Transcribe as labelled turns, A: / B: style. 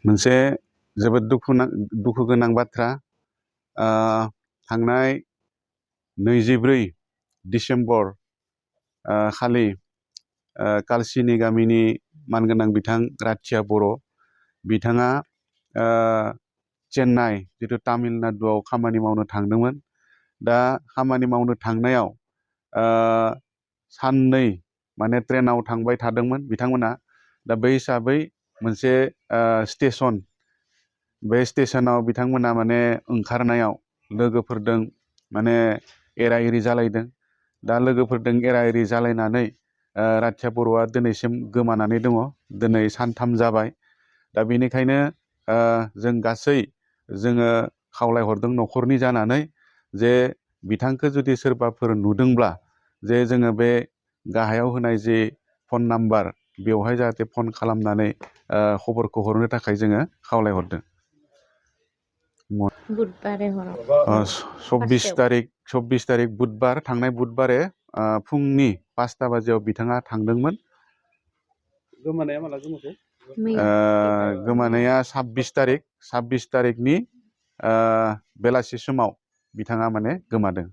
A: मोनसे जोबोद दुखु गोनां बाथ्रा थांनाय 24 डिसेम्बर खालि कालसिनी गामिनि मानगोनां बिथां राथिया बर' बिथाङा चेन्नाइ जिथु तामिलनाडुआव खामानि मावनो थांदोंमोन। दा खामानि मावनो थांनायाव साननै माने ट्रेनाव थांबाय थादोंमोन बिथांमोना। दा बै हिसाबै मोनसे स्टेशन, बे स्टेशनाव बिथांमोना माने ओंखारनायाव लोगोफोरजों माने एरा एरि जालायदों। दा लोगोफोरजों एरा एरि जालायनानै राथिया बर'आ दिनैसिम गोमानानै दङ। दिनै सानथाम जाबाय। दा बेनिखायनो जों गासै जोङो खावलायहरदों न'खरनि जानानै जे बिथांखौ जुदि सोरबाफोर नुदोंब्ला जे जोङो बे गाहायाव होनाय जे फन नाम्बार बेवहाय जाहाथे फन खालामनानै खबरखौ हरनो थाखाय जोङो खावलायहरदों।
B: बुधबारे हराव
A: 24 तारिख बुधबार, थांनाय बुधबारे फुंनि 5टा बाजियाव बिथाङा थांदोंमोन। गोमानाया माला गोमाखो? गोमानाया 26 तारिखनि बेलासि समाव बिथाङा माने गोमादों।